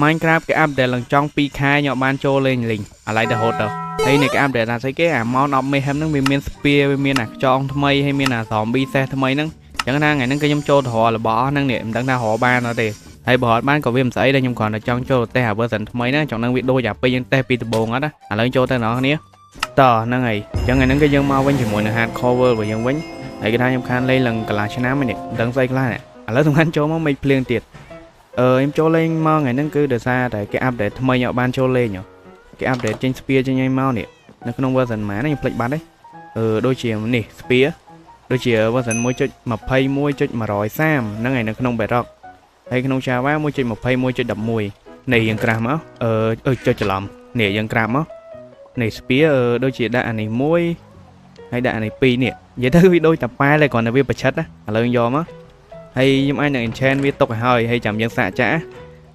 Minecraft គេ update ឡើងចង់2ខែខ្ញុំបានចូលលេងលេងឥឡូវទៅរហូតទៅហើយនេះគេ update ថាស្អីគេអា Mount of Mayhem ហ្នឹងវាមាន spear វាមានអាខ្យងថ្មីហើយមានអា zombie សេះថ្មីហ្នឹងអញ្ចឹងណាថ្ងៃហ្នឹងគឺខ្ញុំចូលទៅរករបស់អស់ហ្នឹងនេះមិនដឹងថារកបានអត់ទេហើយបើអត់បានក៏វាមិនស្អីដែរខ្ញុំគ្រាន់តែចង់ចូលទៅតេស្តអា version ថ្មីហ្នឹងចង់នឹងវាដូចអាពេលយើងតេស្តពីដំបូងអត់ណាឥឡូវចូលទៅអ្នកនរគ្នាតហ្នឹងហើយអញ្ចឹងថ្ងៃហ្នឹងគឺយើងមកវិញជាមួយនឹង hardcore world របស់យើងវិញហើយគេថាខ្ញុំខានលេងឡើងកន្លះឆ្នាំហ្នឹងនេះមិនដឹងស្អីខ្លះនេះឥឡូវសំខាន់ចូលមកមិនភ្លៀងទៀតខ្ញុំចូលលេងមកថ្ងៃហ្នឹងគឺដោយសារតែគេ update ថ្មីអត់បានចូលលេងគេ update ចេញ spear ចេញឲ្យមកនេះនៅក្នុង version ម៉ានេះខ្ញុំភ្លេចបាត់ហើយដូចជានេះ spear ដូចជា version 1.21.130ហ្នឹងហើយនៅក្នុង Bedrock ហើយក្នុង Java 1.21.11នេះយើងក្រាស់មកចុចច្រឡំនេះយើងក្រាបមកនេះ spear ដូចជាដាក់អានេះមួយហើយដាក់អានេះពីរនេះនិយាយទៅវាដូចតាប៉ែតែគ្រាន់តែវាប្រឆិតណាឥឡូវយើងយកមកហើយខ្ញុំអាចនឹង enchant វាទុកឲ្យហើយចាំយើងសាកចាក់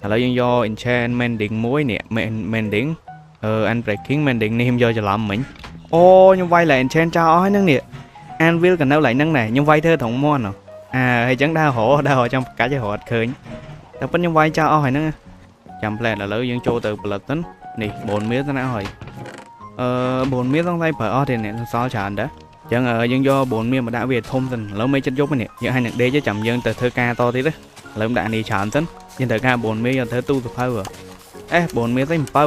ឥឡូវយើងយក enchant mending មួយនេះ mending unbreaking mending នេះខ្ញុំយកច្រឡំមិញអូខ្ញុំវាយឡើង enchant ចោលអស់ហ្នឹងនេះ anvil ក៏នៅឡើយហ្នឹងដែរខ្ញុំវាយធ្វើត្រង់មាត់អាហើយចឹងដើររកចាំប្រកាច់ឲ្យរត់ឃើញតែប៉ុនខ្ញុំវាយចោលអស់ហើយហ្នឹងចាំផ្លែតឥឡូវយើងចូលទៅផលិតសិននេះ bone meal ទៅណាហើយbone meal សង្ស័យប្រើអស់ទេអ្នកសល់ច្រើនដែរចឹងយើងយក bone meal មកដាក់វាធំសិនឥឡូវមេចិត្តយប់នេះយើងឲ្យនឹងដេកចាំយើងទៅធ្វើការតទៀតឥឡូវដាក់នេះច្រើនសិនយើងត្រូវការ bone meal យកធ្វើទូសភៅអេ bone meal ស្អីអំពៅ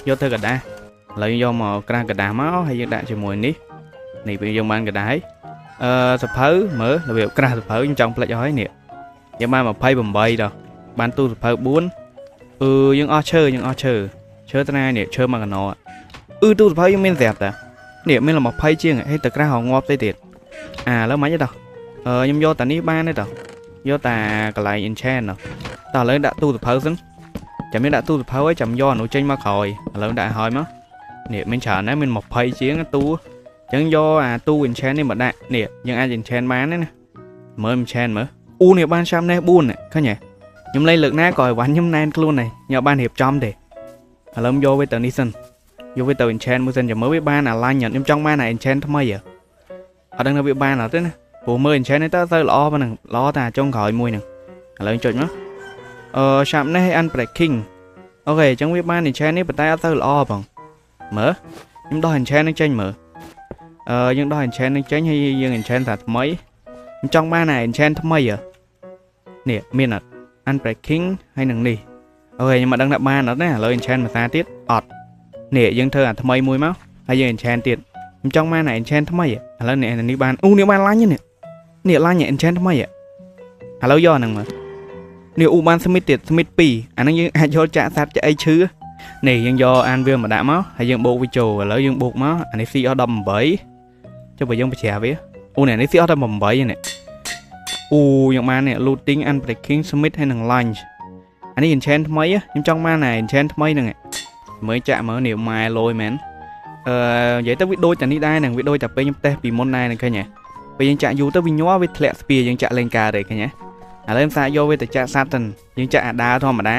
យកធ្វើក្រដាសឥឡូវយកមកក្រាស់ក្រដាសមកហើយយើងដាក់ជាមួយនេះនេះពេលយើងបានក្រដាសហើយសភៅមើលរបៀបក្រាស់សភៅខ្ញុំចង់ផ្លេចអស់ហើយនេះយើងបាន28ដល់បានទូសភៅ4យើងអស់ឈើយើងអស់ឈើឈើត្រានេះឈើមួយកណោទូសភៅយើងមានស្រាប់តានេះមាន20ជាងហើយទៅក្រាស់រងាប់ទៅទៀតអាឥឡូវមិនទេតោះខ្ញុំយកតានេះបានទេតោះយកតាកន្លែង enchant តោះឥឡូវដាក់ទូសភៅសិនចាំមានដាក់ទូសភៅហើយចាំយកអានោះចេញមកក្រោយឥឡូវដាក់ឲ្យមកនេះមានច្រើនណាស់មាន20ជាងទូអញ្ចឹងយកអាទូ enchant នេះមកដាក់នេះយើងអាច enchant បានណាមើល enchant មើលអូនេះបានចាំនេះ4ឃើញទេខ្ញុំលេងលើកណាក៏ឲ្យវ៉ាន់ខ្ញុំណែនខ្លួនដែរខ្ញុំបានរៀបចំទេឥឡូវយកវាទៅនេះសិនយកវាទៅ enchant មួយសិនចាំមើលវាបានអាឡាញ់ខ្ញុំចង់បានអា enchant ថ្មីអត់ដឹងថាវាបានអត់ទេណាព្រោះមើល enchant នេះទៅល្អប៉ុណ្ណឹងល្អតែចុងក្រោយមួយហ្នឹងឥឡូវចុចមកsharpness ហើយ unbreaking អូខេអញ្ចឹងវាបាន enchant នេះប៉ុន្តែអត់ទៅល្អផងមើលខ្ញុំដោះ enchant នឹងចេញមើលយើងដោះ enchant នឹងចេញហើយយើង enchant ថាថ្មីខ្ញុំចង់បានអា enchant ថ្មីនេះមានអត់ unbreaking ហើយនឹងនេះអូខេខ្ញុំមិនដឹងថាបានអត់ណាឥឡូវ enchant ភាសាទៀតអត់នេះយើងធ្វើអាថ្មីមួយមកហើយយើង enchant ទៀតខ្ញុំចង់បានអា enchant ថ្មីឥឡូវនេះនេះបានអូនេះបានឡាញ់នេះនេះឡាញ់ enchant ថ្មីឥឡូវយកអាហ្នឹងមកនេះអូបាន smith ទៀត smith 2អាហ្នឹងយើងអាចយកចាក់សត្វចាក់អីឈឺនេះយើងយកអានវាមកដាក់មកហើយយើងបូកវាចូលឥឡូវយើងបូកមកអានេះ CR 18ចុះបើយើងបញ្ច្រាវាអូនេះនេះ CR 18នេះអូយើងបាននេះ looting unbreaking smith ហើយនឹង lunch អានេះ enchant ថ្មីខ្ញុំចង់បានអា enchant ថ្មីហ្នឹងមើលចាក់មើលនេះម៉ែលយមែននិយាយទៅវាដូចតែនេះដែរហ្នឹងវាដូចតែពេលខ្ញុំតេស្តពីមុនដែរហ្នឹងឃើញទេពេលយើងចាក់យូរទៅវាញ័រវាធ្លាក់ស្ពាយើងចាក់លេងការទេឃើញទេឥឡូវខ្ញុំសាកយកវាទៅចាក់សត្វទៅយើងចាក់អាដាធម្មតា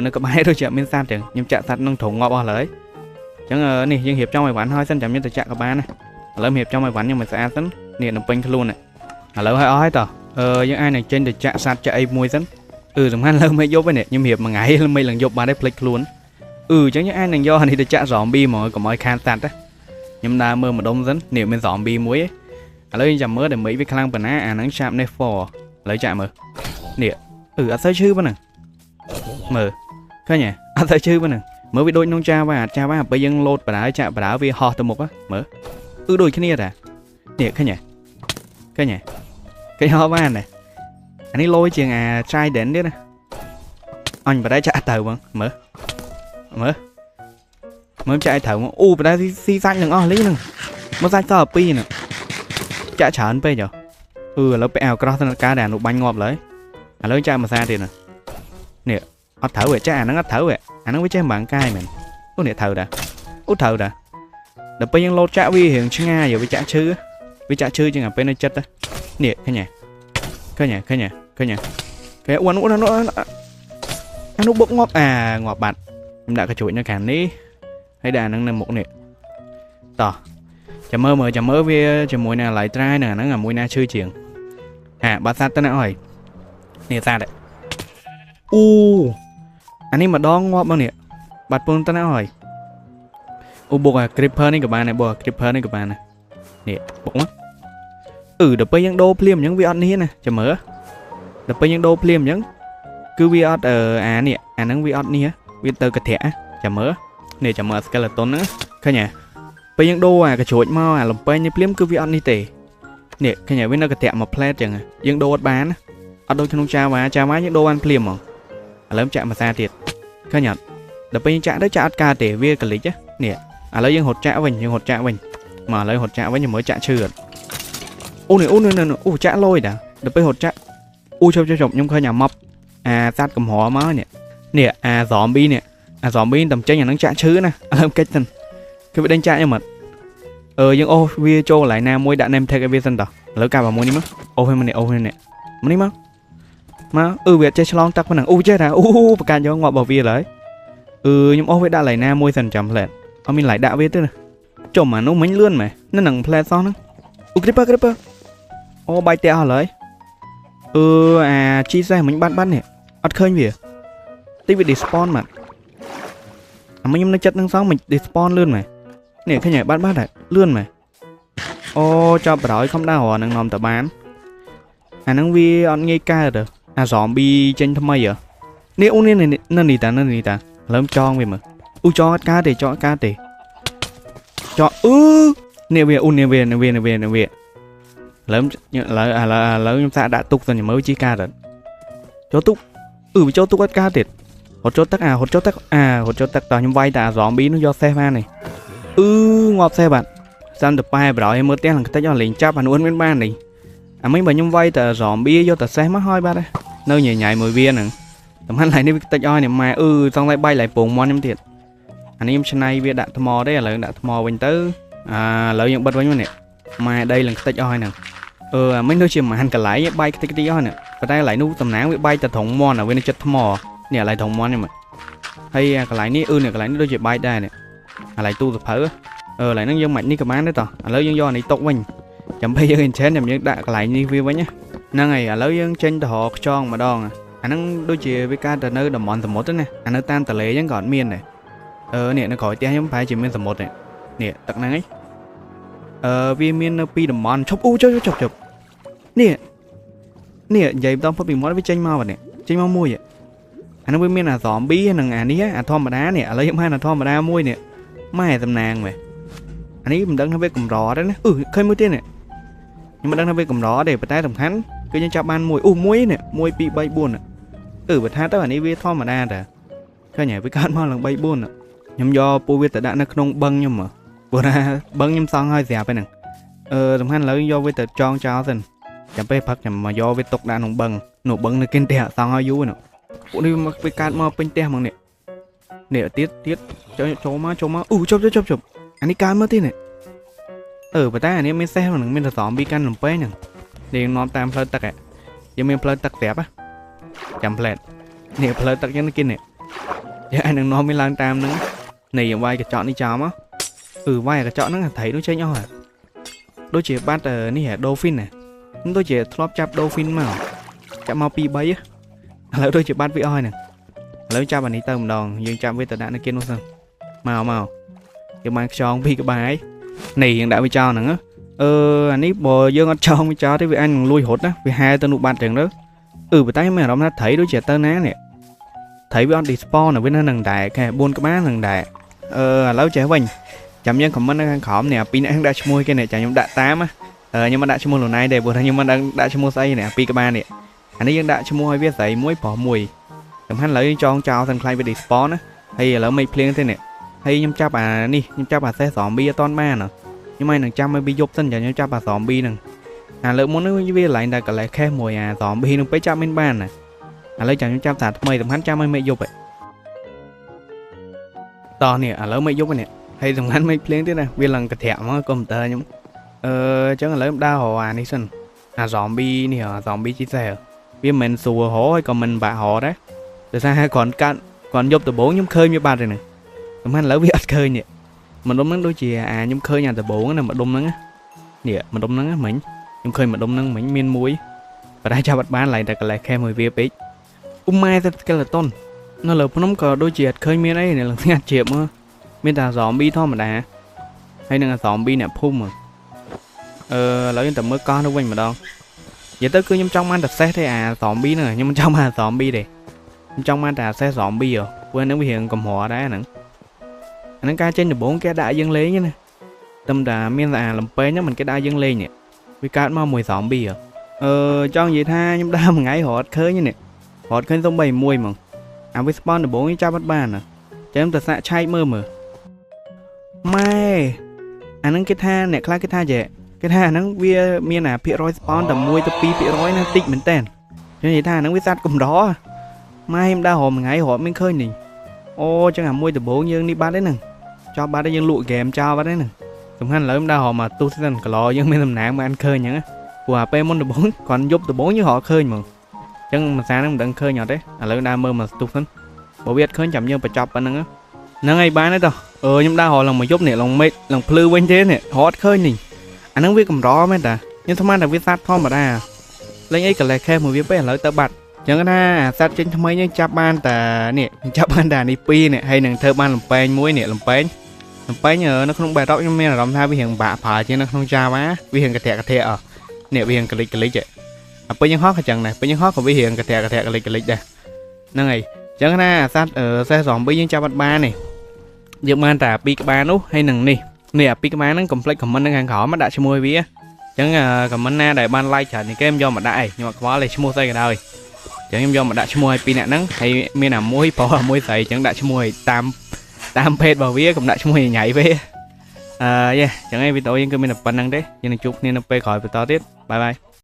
នៅក្បែរដូចជាមានសត្វចឹងខ្ញុំចាក់សត្វនឹងត្រង់ងាប់អស់ឡើយអញ្ចឹងនេះយើងរៀបចំឲ្យវ៉ាន់ហើយសិនចាំយើងទៅចាក់ក៏បានដែរឥឡូវរៀបចំឲ្យវ៉ាន់ខ្ញុំឲ្យស្អាតសិននេះនឹងពេញខ្លួនឥឡូវឲ្យអស់ហើយតោះយើងអាចនឹងចេញទៅចាក់សត្វចាក់អីមួយសិនសំខាន់លើមេឃយប់ហ្នឹងខ្ញុំរៀបមួយថ្ងៃមេឃឡើងយប់បានទេភ្លេចខ្លួនអញ្ចឹងយើងអាចនឹងយកអានេះទៅចាក់ zombie ហ្មងកុំឲ្យខានសត្វណាខ្ញុំដើរមើលម្ដុំសិននេះមាន zombie មួយឥឡូវយើងចាំមើលតែមេឃវាខ្លាំងប៉ុណ្ណាអាហ្នឹង sharpness 4ឥឡូវចាក់មើលនេះអត់សូវឈឺប៉ុណ្ណឹងមើលឃើញទេអត់សូវឈឺប៉ុណ្ណឹងមើលវាដូចក្នុង Java Java ពេលយើងលោតបដាចាក់បដាវាហោះទៅមុខមើលដូចគ្នាតានេះឃើញទេឃើញទេឃើញហោះបានទេអានេះលយជាងអា Trident ទៀតណាអញបដាចាក់ទៅហ្មងមើលមើលមើលចាក់ឲ្យត្រូវមកអូបដាស៊ីសាច់នឹងអស់លីហ្នឹងមកសាច់សល់ពីរហ្នឹងចាក់ច្រើនពេកហ៎ឥឡូវពាក់អាវក្រោះទៅការដែលអានោះបាញ់ងាប់ឡើយឥឡូវចាក់មួយសាទៀតណានេះអត់ត្រូវទេចាក់អាហ្នឹងអត់ត្រូវទេអាហ្នឹងវាចេះបាំងកាយមែនអូនេះត្រូវតាអូត្រូវតាដល់ពេលយើងលោតចាក់វារៀងឆ្ងាយវាចាក់ឈឺវាចាក់ឈឺជាងអាពេលនៅចិត្តនេះឃើញទេឃើញទេឃើញទេឃើញទេគេអូអានោះអានោះបុកងាប់អាងាប់បាត់ខ្ញុំដាក់កញ្ជួចនៅខាងនេះហើយដាក់អាហ្នឹងនៅមុខនេះតោះចាំមើលមើលចាំមើលវាជាមួយនឹងឡៃត្រាយនឹងអាហ្នឹងអាមួយណាឈឺជាងអាបាត់សត្វទៅណាអើយនេះសត្វអូ អានេះម្ដងងាប់មកនេះបាត់ពូនទៅណាហើយអូបុកអា creeper នេះក៏បានដែរបុកអា creeper នេះក៏បានដែរនេះបុកមកអឺដល់ពេលយើងដូរភ្លាមអញ្ចឹងវាអត់នេះណាចាំមើលដល់ពេលយើងដូរភ្លាមអញ្ចឹងគឺវាអត់អានេះអាហ្នឹងវាអត់នេះវាទៅកធៈចាំមើលនេះចាំមើល skeleton ហ្នឹងឃើញទេពេលយើងដូរអាកញ្ជ្រួចមកអាលំពេងនេះភ្លាមគឺវាអត់នេះទេនេះឃើញវានៅកធៈមួយផ្លែតចឹងយើងដូរអត់បានអត់ដូចក្នុង Java Java យើងដូរបានភ្លាមហ្មងឥឡូវចាក់មួយសាទៀតឃើញអត់ដល់ពេលយើងចាក់ទៅចាក់អត់កើតទេវាកលិចនេះឥឡូវយើងរត់ចាក់វិញយើងរត់ចាក់វិញមកឥឡូវរត់ចាក់វិញមើលចាក់ឈឺអត់អូនេះអូនេះអូចាក់លយតាដល់ពេលរត់ចាក់អូជប់ជប់ខ្ញុំឃើញអាម៉ប់អាសត្វកំរមកនេះនេះអា zombie នេះអា zombie តំចេញអានឹងចាក់ឈឺណាឥឡូវកិច្ចសិនគឺវាដេញចាក់ខ្ញុំអត់អឺយើងអូសវាចូលកន្លែងណាមួយដាក់ name tag ឲ្យវាសិនតោះឥឡូវកាប់អាមួយនេះមកអូសវានេះអូសវានេះមកនេះមកមកអឺវាចេះឆ្លងទឹកប៉ុណ្ណឹងអូចេះតាអូប្រកាសយកងាប់របស់វាឡើយអឺខ្ញុំអូសវាដាក់កន្លែងណាមួយសិនចាំផ្លែតអត់មានឡៃដាក់វាទេណាចុំអានោះមិញលឿនម៉េះនៅនឹងផ្លែតសោះហ្នឹងអូ creeper creeper អូបាយផ្ទះអស់ឡើយអឺអាជីសេះមិញបាត់បាត់នេះអត់ឃើញវាតិចវា despawn មកអាមិញខ្ញុំនៅចិត្តនឹងសោះមិញ despawn លឿនម៉េះនេះឃើញហើយបាត់បាត់ហើយលឿនម៉េះអូចាប់ប្រយខំដើររនឹងនាំតបានអាហ្នឹងវាអត់ងាយកើតទេអា zombie ចេញថ្មីហ៎នេះអូនេះនៅនេះតានៅនេះតាឥឡូវចងវាមើលអូចងអត់កើតទេចងអត់កើតទេចងអឺនេះវាអូនេះវានេះវានេះវានេះវាឥឡូវឥឡូវឥឡូវឥឡូវខ្ញុំសាកដាក់ទុកសិនមើលជីកើតអត់ចូលទុកអឺវាចូលទុកអត់កើតទៀតរត់ចូលទឹកអារត់ចូលទឹកអារត់ចូលទឹកតោះខ្ញុំវាយតា zombie នោះយកសេះបាននេះអឺងាប់សេះបាត់សាំតប៉ែប្រយមើលផ្ទះឡើងខ្ទេចអស់លេងចាប់អានោះមានបាននេះអាមិញបើខ្ញុំវាយតា zombie យកតាសេះមកហើយបាត់នៅញ៉ៃញ៉ៃមួយវាហ្នឹងតំហាន់ឡៃនេះវាខ្ទេចអស់នេះម៉ែអឺសងតែបាយឡៃពងមាន់ខ្ញុំទៀតអានេះខ្ញុំឆ្នៃវាដាក់ថ្មទេឥឡូវដាក់ថ្មវិញទៅអាឥឡូវយើងបិទវិញមកនេះម៉ែដីឡើងខ្ទេចអស់ហើយហ្នឹងអឺអាមិញដូចជាប្រហែលកន្លែងបាយខ្ទេចខ្ទីអស់នេះប៉ុន្តែកន្លែងនោះតំណាងវាបាយតែត្រង់មាន់វានៅចិត្តថ្មនេះកន្លែងត្រង់មាន់នេះមកហើយកន្លែងនេះអឺនេះកន្លែងនេះដូចជាបាយដែរនេះកន្លែងទូសភៅអឺកន្លែងហ្នឹងយើងមិននេះក៏បានដែរតោះឥឡូវយើងយកអានេះទុកវិញចាំពេលយើង enchant ចាំយើងដាក់កន្លែងនេះវាវិញហ្នឹងហើយឥឡូវយើងចេញទៅរកខ្យងម្ដងអាហ្នឹងដូចជាវាកើតទៅនៅតំបន់សមុទ្រណាអានៅតាមទន្លេអញ្ចឹងក៏អត់មានដែរអឺនេះនៅក្រោយផ្ទះខ្ញុំប្រហែលជាមានសមុទ្រនេះនេះទឹកហ្នឹងឯងអឺវាមាននៅពីរតំបន់ឈប់អូចុះជប់ជប់នេះនេះនិយាយបន្តផុតពីមាត់វាចេញមកបាត់នេះចេញមកមួយអានោះវាមានអា zombie និងអានេះអាធម្មតានេះឥឡូវខ្ញុំបានអាធម្មតាមួយនេះម៉ែតំណាងមែនអានេះមិនដឹងថាវាកម្រទេណាអឺឃើញមួយទៀតនេះខ្ញុំមិនដឹងថាវាកម្រទេប៉ុន្តែសំខាន់គឺយើងចាប់បានមួយអូមួយនេះ1 2 3 4អឺបើថាទៅអានេះវាធម្មតាតាឃើញហើយវាកើតមកឡើង3 4ខ្ញុំយកពូវាទៅដាក់នៅក្នុងបឹងខ្ញុំមកព្រោះថាបឹងខ្ញុំសង់ហើយស្រាប់ហ្នឹងអឺសំខាន់ឥឡូវយកវាទៅចងចោលសិនចាំពេលផឹកចាំមកយកវាទុកដាក់ក្នុងបឹងនោះបឹងនៅគិនផ្ទះសង់ឲ្យយូរនោះពួកនេះមកវាកើតមកពេញផ្ទះហ្មងនេះនេះទៀតទៀតចូលមកចូលមកអូជប់ជប់ជប់អានេះកើតមកទៀតនេះអឺប៉ុន្តែអានេះមានសេះហ្នឹងមានសសំពីកាន់លំពេងហ្នឹងនេះនាំតាមផ្លូវទឹកយើងមានផ្លូវទឹកស្រាប់ចាំផ្លែតនេះផ្លូវទឹកយើងគិននេះយើងអាចនឹងនាំវាឡើងតាមហ្នឹងនេះយើងវាយកញ្ចក់នេះចោលមកអឺវាយកញ្ចក់ហ្នឹងត្រីនោះចេញអស់ហើយដូចជាបាត់នេះ dolphin ណាដូចជាធ្លាប់ចាប់ dolphin មកចាប់មក2 3ឥឡូវដូចជាបាត់វាអស់ហើយហ្នឹងឥឡូវចាប់អានេះទៅម្ដងយើងចាប់វាទៅដាក់នៅគៀននោះសិនមកមកយើងបានខ្យងពីក្បែរនេះយើងដាក់វាចោលហ្នឹងអឺអានេះបើយើងអត់ចងវាចោលទេវាអាចនឹងលួចរត់ណាវាហែទៅនោះបាត់ចឹងទៅអឺប៉ុន្តែមានអារម្មណ៍ថាត្រីដូចជាទៅណានេះត្រីវាអត់ despawn នៅវានៅនឹងដែរខែ4ក្បាលនឹងដែរអឺឥឡូវចេះវិញចាំយើង comment នៅខាងក្រោមនេះអាពីរនាក់ដាក់ឈ្មោះគេនេះចាំខ្ញុំដាក់តាមណាខ្ញុំមិនដាក់ឈ្មោះខ្លួនឯងទេព្រោះថាខ្ញុំមិនដឹងដាក់ឈ្មោះស្អីនេះអាពីរក្បាលនេះអានេះយើងដាក់ឈ្មោះឲ្យវាស្រីមួយប្រុសមួយសំខាន់ឥឡូវយើងចងចោលសិនខ្លាចវា despawn ណាហើយឥឡូវមេឃភ្លៀងទេនេះហើយខ្ញុំចាប់អានេះខ្ញុំចាប់អាសេះ zombie អត់ទាន់បានខ្ញុំឲ្យនឹងចាំឲ្យវាយប់សិនចាំខ្ញុំចាប់អា zombie ហ្នឹងអាលើកមុនហ្នឹងវាឡើងតែកន្លែងខេះមួយអា zombie ហ្នឹងពេលចាប់មិនបានណាឥឡូវចាំខ្ញុំចាប់សាថ្មីសំខាន់ចាំឲ្យមេឃយប់ហ៎តោះនេះឥឡូវមេឃយប់នេះហើយសំខាន់មេឃភ្លៀងទៀតណាវាឡើងកត្រាក់មកកុំព្យូទ័រខ្ញុំអឺអញ្ចឹងឥឡូវដើររកអានេះសិនអា zombie នេះអា zombie ជីសេះវាមិនស្រួលរកហើយក៏មិនបាក់រកដែរដោយសារគ្រាន់កាត់គ្រាន់យប់ដំបូងខ្ញុំឃើញវាបាត់ហើយហ្នឹងសំខាន់ឥឡូវវាអត់ឃើញនេះម្ដុំហ្នឹងដូចជាអាខ្ញុំឃើញអាដំបូងណាម្ដុំហ្នឹងនេះម្ដុំហ្នឹងមិញខ្ញុំឃើញម្ដុំហ្នឹងមិញមានមួយប៉ុន្តែចាប់អត់បានឡើងតែកន្លែងខេះមួយវាពេកអ៊ូម៉ែតែ skeleton នៅលើភ្នំក៏ដូចជាអត់ឃើញមានអីនេះឡើងស្ងាត់ជាបមើលមានតែ zombie ធម្មតាហើយនឹង zombie អ្នកភូមិអឺឥឡូវយើងទៅមើលកោះនោះវិញម្ដងនិយាយទៅគឺខ្ញុំចង់បានតែសេះទេអា zombie ហ្នឹងខ្ញុំមិនចង់បាន zombie ទេខ្ញុំចង់បានតែសេះ zombie ហ៎ព្រោះហ្នឹងវារៀងកម្រដែរហ្នឹងអាហ្នឹងការចេញដំបូងគេដាក់យើងលេងណាតែតែមានអាលំពេងហ្នឹងមិនគេដាក់យើងលេងនេះវាកើតមកមួយ zombie ហ៎អឺចង់និយាយថាខ្ញុំដើរមួយថ្ងៃរត់ឃើញនេះរត់ឃើញសំបីមួយហ្មងអាវា spawn ដំបូងនេះចាប់អត់បានណាចាំទៅសាក់ឆែកមើលមើលម៉ែអាហ្នឹងគេថាអ្នកខ្លះគេថាចេះគេថាអាហ្នឹងវាមានអាភាគរយ spawn តែ1ទៅ2%ណាតិចមែនតើខ្ញុំនិយាយថាអាហ្នឹងវាសត្វកម្រម៉ែខ្ញុំដើររមមួយថ្ងៃរត់មានឃើញនេះអូចឹងអាមួយដំបូងយើងនេះបាត់ទេហ្នឹងចប់បាត់ទេយើងលក់ហ្គេមចោលបាត់ទេហ្នឹងសំខាន់ឥឡូវខ្ញុំដើររមមកទុះសិនកឡយើងមានតំណាងបានឃើញអញ្ចឹងព្រោះអាពេលមុនដំបូងគ្រាន់យប់ដំបូងយើងរកឃើញហ្មងអញ្ចឹងមួយសាហ្នឹងមិនដឹងឃើញអត់ទេឥឡូវដើរមើលមកស្ទុះសិនបើវាអត់ឃើញចាំយើងបញ្ចប់ប៉ុណ្្នឹងហ្នឹងហើយបានទេតោះអឺខ្ញុំដើររកឡើងមកយប់នេះឡើងមេឃឡើងភ្លឺវិញទេនេះរត់ឃើញនេះអាហ្នឹងវាកម្រមែនតាខ្ញុំស្មានតែវាសត្វធម្មតាលេងអីកលេសខេសមួយវាពេកឥឡូវទៅបាត់អញ្ចឹងថាអាសត្វចេញថ្មីនេះចាប់បានតានេះចាប់បានតានេះពីរនេះហើយនឹងធ្វើបានលំពេងមួយនេះលំពេងលំពេងនៅក្នុង Bedrock ខ្ញុំមានអារម្មណ៍ថាវារៀងបាក់ប្រើជាងនៅក្នុង Java វារៀងកធាក់កធាក់អនេះវារៀងកលិចកលិចអាពេញយើងហោះក៏ចឹងដែរពេញយើងហោះក៏វារៀងកធាក់កធាក់កលិចកលិចដែរហ្នឹងហើយអញ្ចឹងណាអាសត្វសេះ zombie យើងចាប់អត់បានទេយើងបានតែពីរក្បាលនោះហើយនឹងនេះនេះអាពីរក្បាលហ្នឹងកុំភ្លេច comment នៅខាងក្រោមដាក់ឈ្មោះវាអញ្ចឹង comment ណាដែលបាន like ច្រើនជាងគេខ្ញុំយកមកដាក់ឯងខ្ញុំអត់ខ្វល់ទេឈ្មោះស្អីក៏ដោយអញ្ចឹងខ្ញុំយកមកដាក់ឈ្មោះឲ្យពីរអ្នកហ្នឹងហើយមានអាមួយប្រុសអាមួយស្រីអញ្ចឹងដាក់ឈ្មោះឲ្យតាមតាមភេទរបស់វាកុំដាក់ឈ្មោះញ៉ៃពេកអឺយេអញ្ចឹងឯងវីដេអូយើងគឺមានតែប៉ុណ្្នឹងទេយើងនឹងជួបគ្នានៅពេលក្រោយបន្តទៀត bye bye.